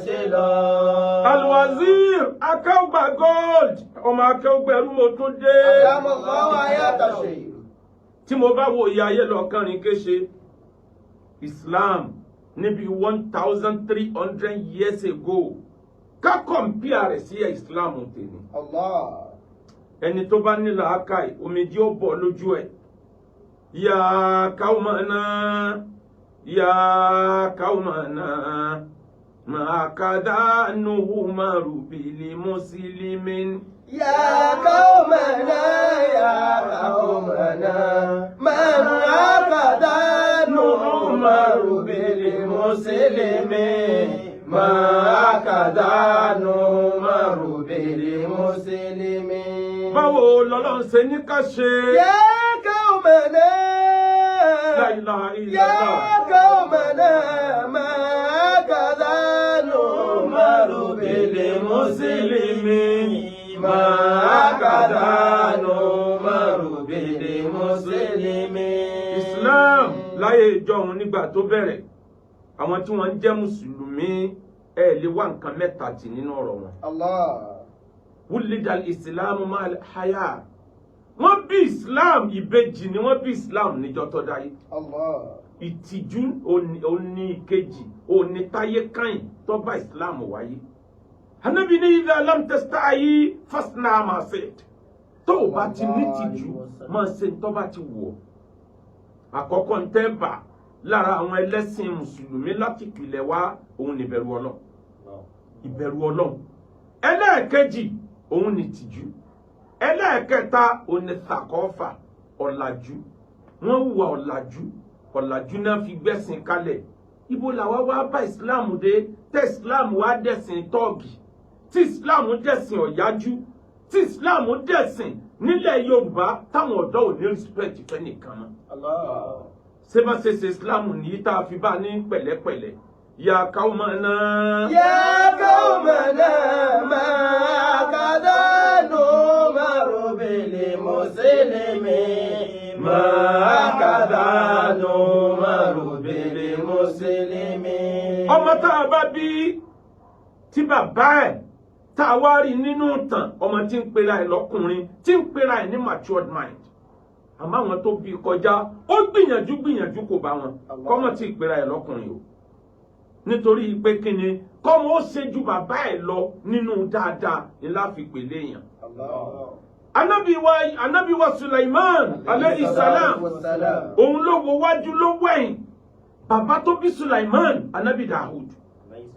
Ṣe lọ. Alwazir Akéwùgbà Gold, ọmọ Akéwùgbẹ̀rú, mo tún dé. Àdámọ̀ ayáta ṣe. Tí mo bá wo ìyá ayé lọ kánrin kéṣe, Islam níbi 1300 years ago, ká compare rẹ̀ sí Islam tèmi. Allah. Ẹni tó bá ní làákàyè, omijé ó bọ̀ lójú ẹ̀. يا قومنا، يا قومنا، ما هكذا نؤمر بالمسلمين. يا قومنا، يا قومنا، ما هكذا نؤمر بالمسلمين، ما هكذا نؤمر بالمسلمين. Báwo lọ́lọ́run ṣe ní ká ṣe? يا قومنا، لا إله إلا يا الله. قومنا، ما هكذا نؤمر بالمسلمين، ما هكذا نؤمر بالمسلمين. Islam láyé ìjọhun nígbà tó bẹ̀rẹ̀, àwọn tí wọ́n ń jẹ́ mùsùlùmí, ẹ lè wá nǹkan mẹ́ta tì nínú ọ̀rọ̀ wọn. Allah. ولد الإسلام مع الحياء. Wọ́n bí Islam, ìbejì ni wọ́n bí Islam níjọ́ tó dáyé. Allah. Ìtìjú òní ìkejì òní táyé káyìn tó bá Islam wáyé. Ànábì ní إذا لم تستحي فاصنع ما شئت. Tó o bá ti ní tìjú, máa ṣe tó bá ti wù ọ́. Àkọ́kọ́ ń tẹ́ bà lára àwọn ẹlẹ́sìn mùsùlùmí láti ìpìlẹ̀ wá, òun ní ìbẹ̀rù Ọlọ́run, ìbẹ̀rù Ọlọ́run. Ẹlẹ́ẹ̀kejì, òun ní tìjú. Ẹlẹ́ẹ̀kẹta, òun ní ثقافة, ọ̀làjú. Wọ́n hùwà ọ̀làjú, ọ̀làjú náà fi gbẹ́sìn kalẹ̀. Ibo làwa wá bá Islam dé, tẹ́ Islam wá dẹ̀sìn tọ́ọ̀gì, tí Islam dẹ̀sìn ọ̀yájú, tí Islam dẹ̀sìn nílẹ̀ Yorùbá táwọn ọ̀dọ́ ò ní respect fẹ́ nìkan mọ́? Allah. Ṣé bá ṣe ṣe Islam nìyí tá a fi bá ní pẹ̀lẹ́pẹ̀lẹ́? يا قومنا. يا قومنا، ما هكذا نؤمر بالمسلمين، ما هكذا نؤمر بالمسلمين. Ọmọ tá a bá bí, tí bàbá ẹ̀ tá a wá rí nínú ìtàn, ọmọ tí ń pera ẹ̀ lọ́kùnrin, tí ń pera ẹ̀ ní matured mind, àmọ́ àwọn tó bí kọjá, ó gbìyànjú gbìyànjú, kò bá wọn kọ́mọ tí ì pera ẹ̀ lọ́kùnrin o. Nítorí pé kí ni? Kọ́mọ ó ṣe ju bàbá ẹ̀ lọ nínú dáadáa ní láfi pèlè èèyàn. Allah. Anabi wa Sulaiman عليه السلام, òun ló wo wájú, ló wẹ̀yìn. Bàbá tó bí Sulaiman, Anabi Dawud,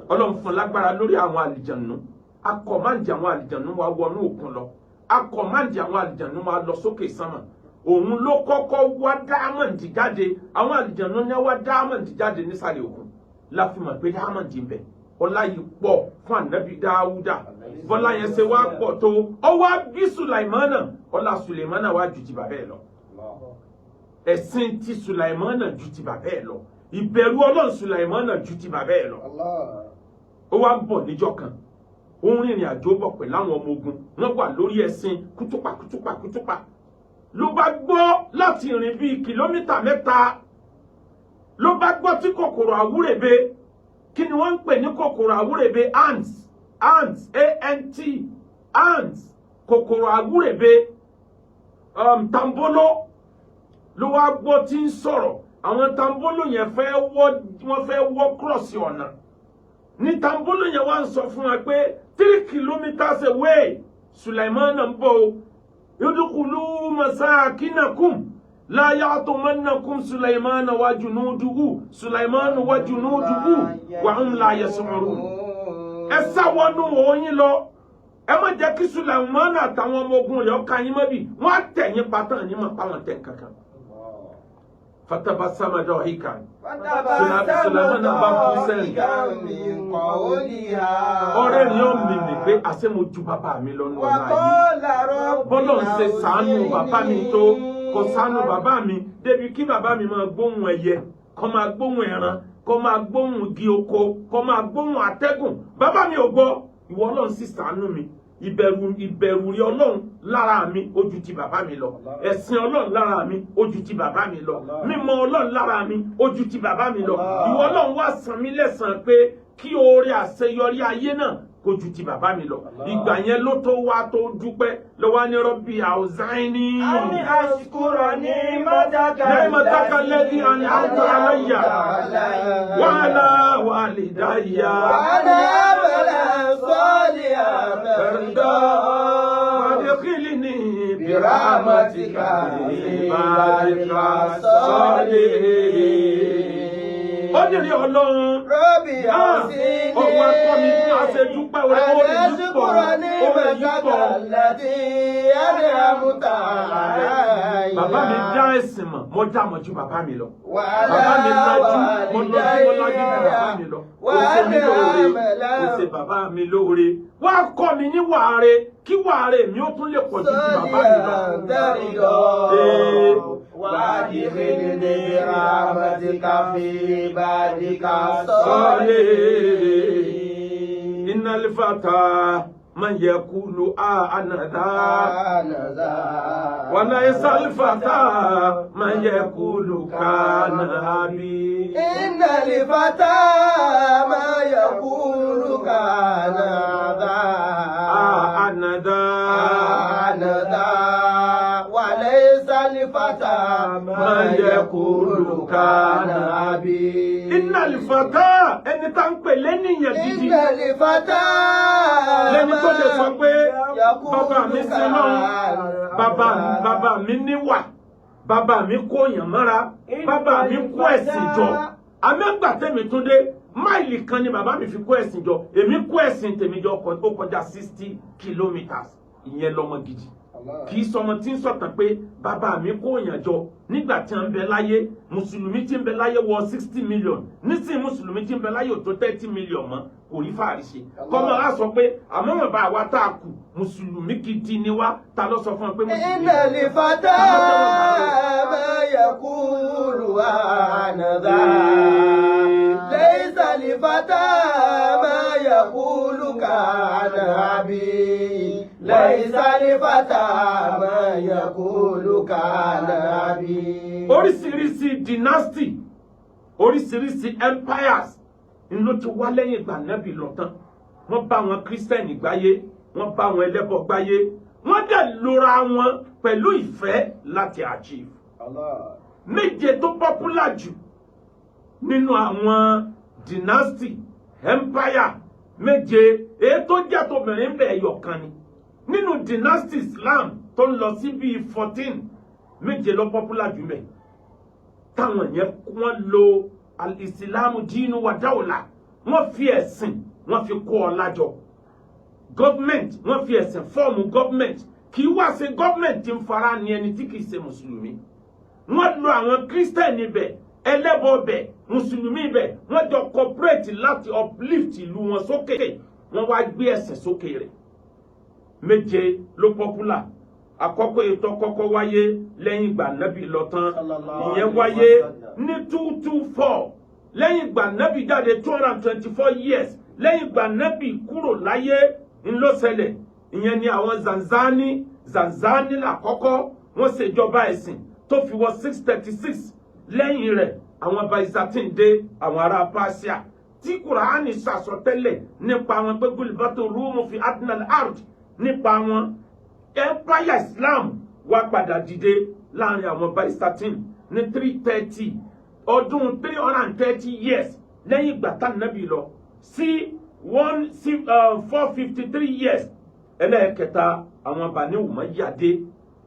Ọlọ́run fún lágbára lórí àwọn àlìjànú. A command àwọn àlìjànú wa wọnú òkun lọ, a command àwọn àlìjànú wa lọ sókè sánmà. Òun ló kọ́kọ́ wá diamond jáde. Àwọn àlìjànú ní wá diamond jáde nísàlẹ̀ òkun, láfi mọ̀ pé diamond ń bẹ. Ọlá yìí pọ̀ fún Anabi Dáúdà. Bọ́lá yẹn ṣe wá pọ̀ tó, ọ wá bí Sulaimana, ọlá Sulaimana wá ju ti bàbá ẹ̀ lọ. Ẹ̀sìn ti Sulaimana ju ti bàbá ẹ̀ lọ. Ìbẹ̀rù Ọlọ́run Sulaimana ju ti bàbá ẹ̀ lọ. Allah. Ó wá ń bọ̀ níjọ́ kan, ó ń rìnrìn àjò bọ̀ pẹ̀lú àwọn ọmọ ogun. Wọ́n wà lórí ẹṣin. Kútúpà kútúpà kútúpà ló bá gbọ́ láti rìn bíi kìlómítà 3, ló bá gbọ́ tí kòkòrò àwúrèbe. Kí ni wọ́n ń pè ní kòkòrò àwúrèbe? Ants, ants, ant, ants, kòkòrò àwúrèbe, tambolo ló wá gbọ́ tí ń sọ̀rọ̀. Àwọn tambolo yẹn fẹ́ wọ́, wọ́n fẹ́ wọ́ cross ọ̀nà ní. Tambolo yẹn wá ń sọ fún wa pé 3 kilometers away, Sulaiman ń bọ̀ o. ادخلوا مساكنكم لا يحطمنكم سليمان وجنوده، سليمان وجنوده وهم لا يشعرون. Ẹ sá wọnú oyin lọ, ẹ má jẹ́ kí Sulaiman àtàwọn ọmọ ogun rẹ̀ ọ̀ka yín mọ́bì. Wọ́n á tẹ̀ yín pátá yín mọ̀ páwọn tẹ̀ kankan. فتبسم ضاحكا. Sulaiman náà bá bú sẹ́rìn. Ọ̀rẹ́ ni ó mímì pé àṣé mo ju bàbá mi lọ́nu ọ̀la yìí. Bọ́lọ̀ ń ṣe sàánú bàbá mi tó, kò sàánú bàbá mi débi kí bàbá mi máa gbóhùn ẹyẹ, kó máa gbóhùn ẹran, kó máa gbóhùn igi oko, kó máa gbóhùn atẹ́gùn. Bàbá mi ò gbọ́. Ìwọ Ọlọ́run sì sàánú mi. Ìbẹ̀rù rí Ọlọ́run lára mi ó ju ti bàbá mi lọ. Ẹ̀sìn Ọlọ́run lára mi ó ju ti bàbá mi lọ. Mímọ̀ Ọlọ́run lára mi ó ju ti bàbá mi lọ. Ìwọ Ọlọ́run, wá san mí lẹ́san pé kí oore àṣeyọrí ayé náà kó ju ti bàbá mi lọ. Ìgbà yẹn ló tó wá tó dúpẹ́ lọ́wọ́ ní رب أوزعني. أن أشكر نعمتك. نعمتك الذي أنعمت علي وعلى والدي. وأن أعمل صالحا ترضاه. وادخلني برحمتك في عبادك الصالحين. Ó ní rí Ọlọ́run. رب أوزعني. Ọwọ́ akọ́ mi bí a ṣe dúpẹ́ orí أن orí yìí pọ̀, أشكر orí yìí نعمتك pọ̀. التي أنعمت علي. Bàbá mi dá ẹ̀sìn mọ̀, mo dá mọ̀ ju bàbá mi lọ. وعلى Bàbá mi lajú, mo lọ́jú, mo lajú ju bàbá mi lọ. Ó ṣe mí lóore, ó ṣe bàbá mi lóore. Wá kọ́ mi ní wàre, kí wàre mi ó tún lè pọ̀ ju ti bàbá mi lọ. ترضى وادخلني برحمتك في عبادك الصالحين. إن الفتى من يقول أنا ذا. أنا ذا. وليس الفتى من يقول كان أبي. إن الفتى ما يقول كان ذا. أنا ذا. أنا ذا وليس الفتى ما يقول كان أبي. إن الفتى ẹni tá ń pè lẹ́nìyàn gidi. إن الفتى Lẹ́ni tó lè sọ pé bàbá mi sin lọ́run, bàbá mi níwà, bàbá mi kó èèyàn mọ́ra, bàbá mi kó ẹ̀sìn jọ. Amẹ́gbà tẹ̀mí tún dé, máìlì kan ni bàbá mi fi kó ẹ̀sìn jọ, èmi kó ẹ̀sìn tèmi jọ, ó kọjá 60 kilometres. Ìyẹn lọmọ gidi. Kì í sọmọ tí ń sọ̀tàn pé bàbá mi kó èèyàn jọ nígbà tí ń bẹ láyé. Mùsùlùmí tí ń bẹ láyé wọ 60 million nísìnyí, mùsùlùmí tí ń bẹ láyé ò tó 30 million mọ́. Kò rí fàárí ṣe kọ́mọ á sọ pé àmọ́ wọn bá wa tá a kù, mùsùlùmí gidi ni wá. Ta ló sọ fún ọ pé mùsùlùmí? إن الفتى ما يقول أنا ذا ليس الفتى ما يقول كان أبي ليس الفتى ما يقول كان أبي. Oríṣiríṣi dynasty, oríṣiríṣi empires ń ló ti wá lẹ́yìn ìgbà Nábì lọ tán. Wọ́n bá wọn Kírísítẹ́nì gbáyé, wọ́n bá wọn ẹlẹ́bọ gbáyé, wọ́n dẹ̀ lora wọn pẹ̀lú ìfẹ́ láti achieve. Méje tó popular jù nínú àwọn dynasty, empire méje, èyí tó jẹ́ tóbìnrin bẹ̀, ẹyọ kan ni nínú dynasty Islam tó ń lọ sí bíi 14. Méje ló popular jù mẹ́ táwọn yẹn wọ́n lo الإسلام دين ودولة. Wọ́n fi ẹ̀sìn, wọ́n fi kó ọlá jọ, government, wọ́n fi ẹ̀sìn form government. Kì í wá ṣe government tí ń fara ní ẹni tí kì í ṣe mùsùlùmí. Wọ́n lo àwọn Kírísítẹ̀nì ibẹ̀, ẹlẹ́bọ ibẹ̀, mùsùlùmí ibẹ̀, wọ́n jọ cooperate láti uplift ìlú wọn sókè. Wọ́n wá gbé ẹ̀sìn sókè rẹ̀. Méje ló popular. Àkọ́kọ́, ètò kọ́kọ́ wáyé lẹ́yìn ìgbà Nábì lọ tán, ìyẹn wáyé ní 224 lẹ́yìn ìgbà Nábì jáde, 224 years lẹ́yìn ìgbà Nábì kúrò láyé ńlọ́sẹ̀lẹ̀. Ìyẹn ni àwọn Zanzani. Zanzani làkọ́kọ́ wọ́n ṣèjọba ẹ̀sìn tó fi wọ 636. Lẹ́yìn rẹ̀, àwọn Byzantine dé, àwọn ará Persia tí Kùránì ṣàsọtẹ́lẹ̀ nípa wọn pé غلبت الروم في أدنى الأرض nípa wọn. Empire Islam wá padà dìde láàrin àwọn Byzantine ní 330, ọdún 330 years lẹ́yìn ìgbà tá Nábì lọ sí one sí 453 years. Ẹlẹ́ẹ̀kẹta, àwọn Bani Umayya dé.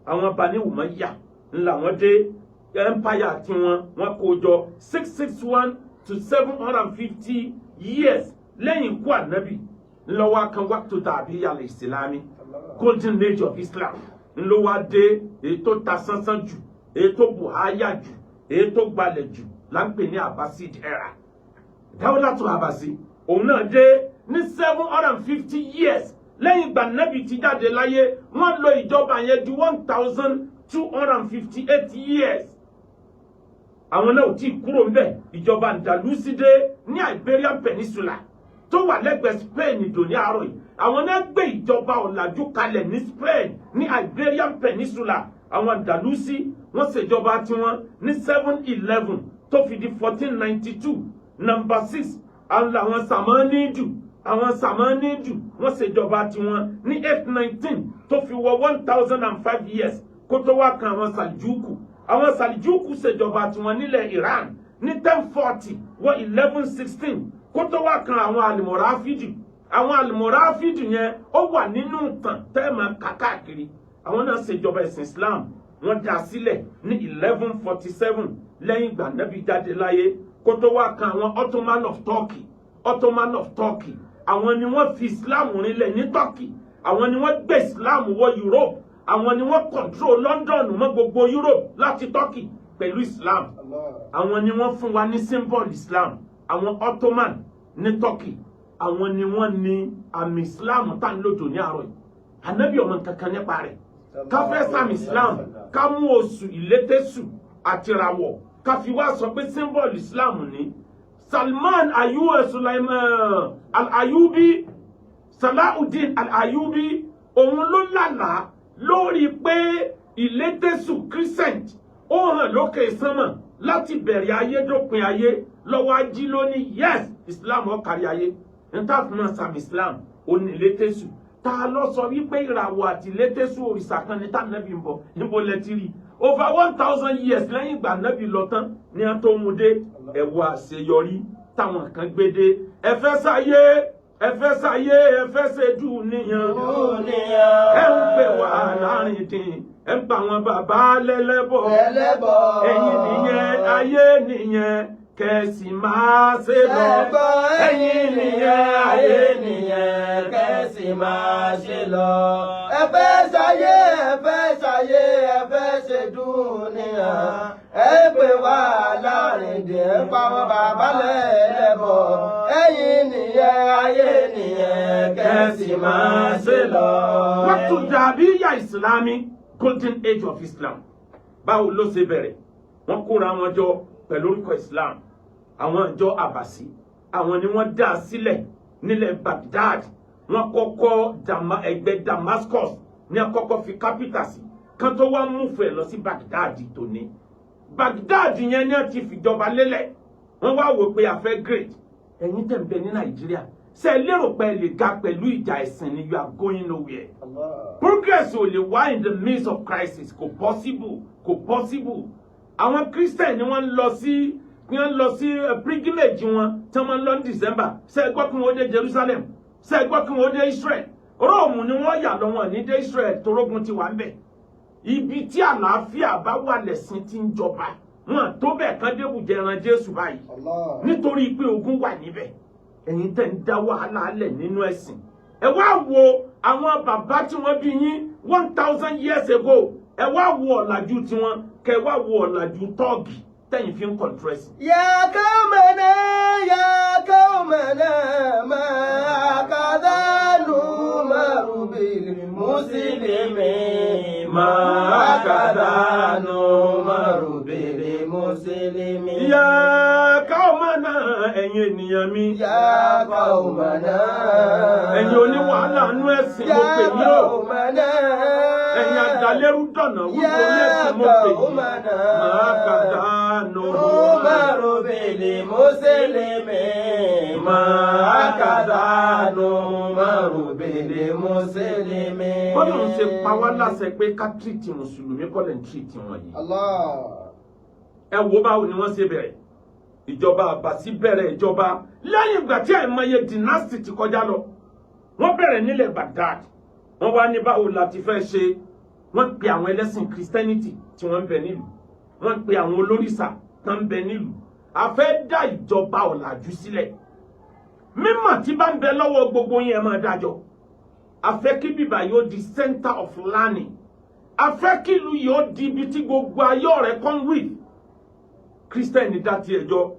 Àwọn Bani Umayya ńlá wọn dé. Empire tiwọn, wọn kó jọ 661 to 750 years lẹ́yìn ikú Ànábì. Ńlọ́wọ́ kan وقت الذهبي الإسلامي, golden age of Islam ńlọ́wọ́ dé. Èyí tó ta sánsán jù, èyí tó buháyà jù, èyí tó gbalẹ̀ jù là ń pè ní Abbasid era. دولة Abasi òun náà dé ní 750 years lẹ́yìn ìgbà Nábì ti jáde láyé. Wọ́n lò ìjọba yẹn di 1258 years. Àwọn náà ò tí ì kúrò ńbẹ̀. Ìjọba Andalusi dé ní Iberian Peninsula. Tó wà lẹ́gbẹ̀ẹ́ Spain dòní àárọ̀ yìí. Àwọn náà gbé ìjọba ọ̀làjú kalẹ̀ ní Spain, ní Iberian Peninsula. Àwọn Andalusi, wọ́n ṣèjọba tiwọn ní 711 tó fi di 1492. Number six, àwọn làwọn Sàmánìdù. Àwọn Sàmánìdù, wọ́n ṣèjọba tiwọn ní 819 tó fi wọ 1005 years kó tó wá kan àwọn Sàlìjúkù. Àwọn Sàlìjúkù ṣèjọba tiwọn nílẹ̀ Iran ní 1040 wọ 1116 kó tó wá kan àwọn Àlìmọ̀ráfídù. Àwọn Àlìmọ̀ráfídù yẹn, ó wà nínú ìtàn tẹ́ẹ̀mà kákàkiri. Àwọn náà ṣèjọba ẹ̀sìn Islam, wọ́n dá sílẹ̀ ní 1147 lẹ́yìn ìgbà Nábì jáde láyé, kó tó wá kan àwọn Ottoman of Turkey. Ottoman of Turkey, àwọn ni wọ́n fi Islam rinlẹ̀ ní Turkey. Àwọn ni wọ́n gbé Islam wọ Europe. Àwọn ni wọ́n control London mọ́ gbogbo Europe láti Turkey pẹ̀lú Islam. Àwọn ni wọ́n fún wa ní symbol Islam. Àwọn Ottoman ní Turkey, àwọn ni wọ́n ní àmì Islam tá ń lòdò ní àárọ̀ yìí. Ànábì ọmọ kankan nípa rẹ̀. Ká fẹ́ sàmì Islam, ká mú oṣù ìlétésù àti ìràwọ̀, ká fi wá sọ pé symbol Islam ní. Salman Ayuba, Sulaiman Al-Ayubi, Salahuddin Al-Ayubi, òun ló lálàá lórí pé ìlétésù, crescent, ó hàn lókè sánmà láti bẹ̀rẹ̀ ayé dópin ayé. Lọ́wọ́ ají ló ní yes, Islam ó kárí ayé. Níta fún wọn sàmì Islam, ó ní ìlétésù. Ta ló sọ wípé ìràwọ̀ àti ìlétésù òrìṣà kan ní tànàbí ń bọ̀? Níbo lẹ ti rí? Over 1000 years lẹ́yìn ìgbà Nábì lọ tán ní wọ́n tó mú dé. Ẹ̀wọ̀ àṣeyọrí táwọn kan gbé dé. Ẹ fẹ́ sáyé, ẹ fẹ́ sáyé, ẹ fẹ́ ṣe dùnìyàn, ẹ ń pè wá láàrin dín, ẹ ń pa àwọn bàbá lẹ́lẹ́bọ̀. Ẹlẹ́bọ̀. Ẹ̀yin nìyẹn, ayé nìyẹn, kẹ̀sì máa ṣe lọ. Ẹ̀yin nìyẹn, ayé nìyẹn, kẹ́sì máa ṣe lọ. Ẹ fẹ́ ṣayé, ẹ fẹ́ ṣayé, ẹ fẹ́ ṣe dúnìyàn. Ẹ pè wá láàrin dè, ẹ pa wọn bàbá lẹ́lẹ́bọ̀. Ẹ̀yin nìyẹn, ayé nìyẹn, kẹ́sì máa ṣe lọ. Waqtu Dhahabiyya Islami, golden age of Islam, báwo ló ṣe bẹ̀rẹ̀? Wọ́n kóra wọn jọ pẹ̀lú orúkọ Islam. Àwọn ìjọ Àbàsí, àwọn ni wọ́n dá sílẹ̀ nílẹ̀ Baghdad. Wọ́n kọ́kọ́ ẹgbẹ́ Damascus ní àkọ́kọ́ fi capital sí, kan tó wá move ẹ̀ lọ sí Baghdad tòní. Baghdad yẹn ní wọ́n ti fìjọba lélẹ̀. Wọ́n wá wò pé a fẹ́ great. Ẹ̀yin tẹ̀ ń bẹ ní Nàìjíríà, ṣe é lérò pé ẹ lè ga pẹ̀lú ìjà ẹ̀sìn ni? You are going nowhere. Progress ò lè wá in the midst of crisis. Kò possible, kò possible. Àwọn Christian ni wọ́n ń lọ sí, wọ́n ń lọ sí pilgrimage wọn tí wọ́n ń lọ ní December. Ṣe é gbọ́ kí wọ́n dé Jerusalem? Ṣe é gbọ́ kí wọ́n dé Israel? Róòmù ni wọ́n yà lọ, wọn ní dé Israel, torógun ti wà ń bẹ̀. Ibi tí àlàáfíà bá wà lẹ̀sìn tí ń jọba. Wọn tó bẹ́ẹ̀ kán débùjẹ ẹran Jésù báyìí nítorí pé ogun wà níbẹ̀. Ẹ̀yin tẹ́ ń dá wàhálà lẹ̀ nínú ẹ̀sìn, ẹ wá wo àwọn bàbá tí wọ́n bí yín 1000 years ago. Ẹ wá wo ọ̀làjú tiwọn, kẹ wá wo ọ̀làjú tọ́ọ̀gì tẹ̀yìn fi ń control ẹ̀sìn. يا قومنا، يا قومنا، ما هكذا نؤمر بالمسلمين، ما هكذا نؤمر بالمسلمين. يا قومنا, ẹ̀yin ènìyàn mi. يا قومنا. Ẹ̀yin oníwàhálà nú ẹ̀sìn, mo يا pè yín o. قومنا. Ẹ̀yin adalérú dọ̀nà wíwọ ní ẹ̀sìn, mo pè yín. ما هكذا نؤمر بالمسلمين، ما هكذا نؤمر بالمسلمين. Bọ́lá ń ṣe pa wá láṣẹ pé ká treat mùsùlùmí kọ́lẹ̀ ń treat wọn yìí. Allah. Ẹ wo báwo ni wọ́n ṣe bẹ̀rẹ̀ ìjọba Àbàsí. Bẹ̀rẹ̀ ìjọba lẹ́yìn ìgbà tí àìmọye dynasty ti kọjá lọ. Wọ́n bẹ̀rẹ̀ nílẹ̀ Baghdad. Wọ́n wá ní báwo la ti fẹ́ ṣe. Wọ́n pe àwọn ẹlẹ́sìn Christianity tí wọ́n ń bẹ nílùú, wọ́n pe àwọn olórìṣà tó ń bẹ nílùú. A fẹ́ dá ìjọba ọ̀làjú sílẹ̀. Mímọ̀ tí bá ń bẹ lọ́wọ́ gbogbo yín, ẹ máa dájọ́. A fẹ́ kí bíbá yóò di center of learning. A fẹ́ kí ìlú yóò di ibi tí gbogbo ayé ọ̀rẹ́ come with. Christian dá tiẹ̀ jọ,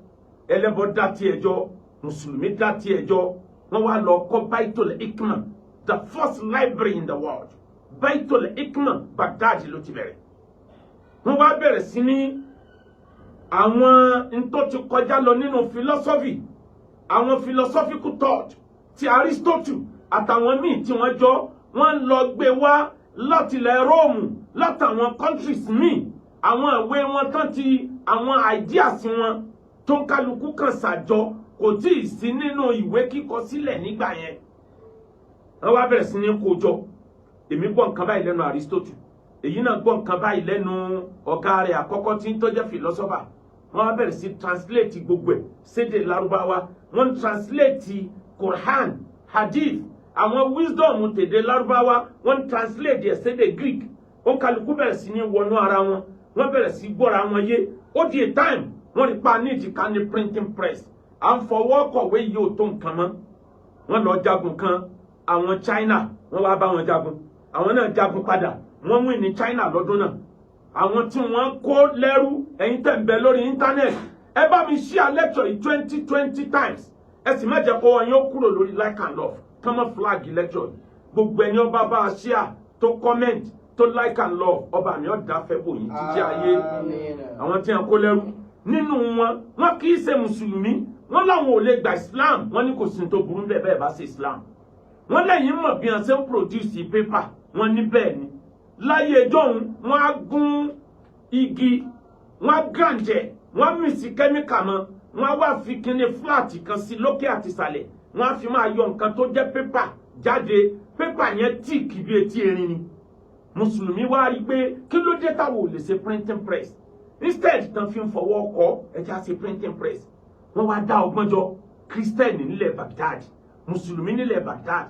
ẹlẹ́bọ dá tiẹ̀ jọ, mùsùlùmí dá tiẹ̀ jọ. Wọ́n wá lọ kọ́ Baitul Hikma, the first library in the world. Baitul Hikma, Baghdad ló ti bẹ̀rẹ̀. Wọ́n wá bẹ̀rẹ̀ sí ní àwọn ntọ́ ti kọjá lọ nínú philosophy, àwọn philosophical thought. Ti Aristotle àtàwọn míì tí wọ́n jọ, wọ́n lọ gbé wá láti ilẹ̀ Róòmù, látàwọn countries míì. Àwọn ìwé wọn tán ti àwọn ideas wọn tó ń kálukú kan ṣàjọ, kò tí ì sí nínú ìwé kíkọ sílẹ̀ nígbà yẹn. Wọ́n wá bẹ̀rẹ̀ sí ní kó jọ. Èmi gbọ́ nǹkan báyìí lẹ́nu Aristotle, èyí náà gbọ́ nǹkan báyìí lẹ́nu ọ̀gá rẹ̀ àkọ́kọ́ tí ń tó jẹ́ philosopher. Wọ́n wá bẹ̀rẹ̀ sí translate gbogbo ẹ̀ sédè Lárúbáwá. Wọ́n translate Quran, hadith, àwọn wisdom tèdè Lárúbáwá, wọ́n translate ẹ̀ sédè Greek. Ó kálukú bẹ̀rẹ̀ sí ní wọnú ara wọn, wọ́n bẹ̀rẹ̀ sí gbọ́ra wọn yé. Ó di a time, wọ́n rí pa ní ìjìká ní printing press, à ń fọwọ́ kọ̀wé yìí ò tó nǹkan mọ́. Wọ́n lọ jagun kan, àwọn China, wọ́n wá bá wọn jagun, àwọn náà jagun padà, wọ́n win ní China lọ́dún náà. Àwọn tí wọ́n kó lẹ́rú, ẹ̀yin tẹ̀ ń bẹ lórí internet, ẹ bá mi share lecture yìí 20 20 times. Ẹ sì má jẹ́ kó wọn yóò kúrò lórí like and love, kán mọ́ flag lecture yìí. Gbogbo ẹni ọba bá a share, tó comment, tó like and love, ọba mi ọ̀dà fẹ́ bò yín títí ayé. Àmín. Àwọn tí wọn kó lẹ́rú nínú wọn, wọn kì í ṣe mùsùlùmí, wọn làwọn ò lè gba Islam. Wọn ní kò sí tó burú bẹ́ẹ̀ bẹ́ẹ̀ bá ṣe Islam. Wọn lẹ́yìn mọ̀ bí wọn ṣe ń produce paper. Wọn ní bẹ́ẹ̀ ni, láyé ẹjọ́ wọn á gún igi, wọn á gànjẹ, wọn á mix chemical mọ́, wọn á wá fi kíní flat kan sí lókè àti ìsàlẹ̀, wọn á fi máa yọ nǹkan tó jẹ́ paper jáde. Paper yẹn thick bí etí erin ni. Mùsùlùmí wá rí i pé kí ló dé táwọn ò lè ṣe printing press? Instead tán fi ń fọwọ́ kọ, ẹja ṣe printing press. Wọ́n wá dá ọgbọ́n jọ. Kírísítẹ́nì nílẹ̀ Baghdad, mùsùlùmí nílẹ̀ Baghdad.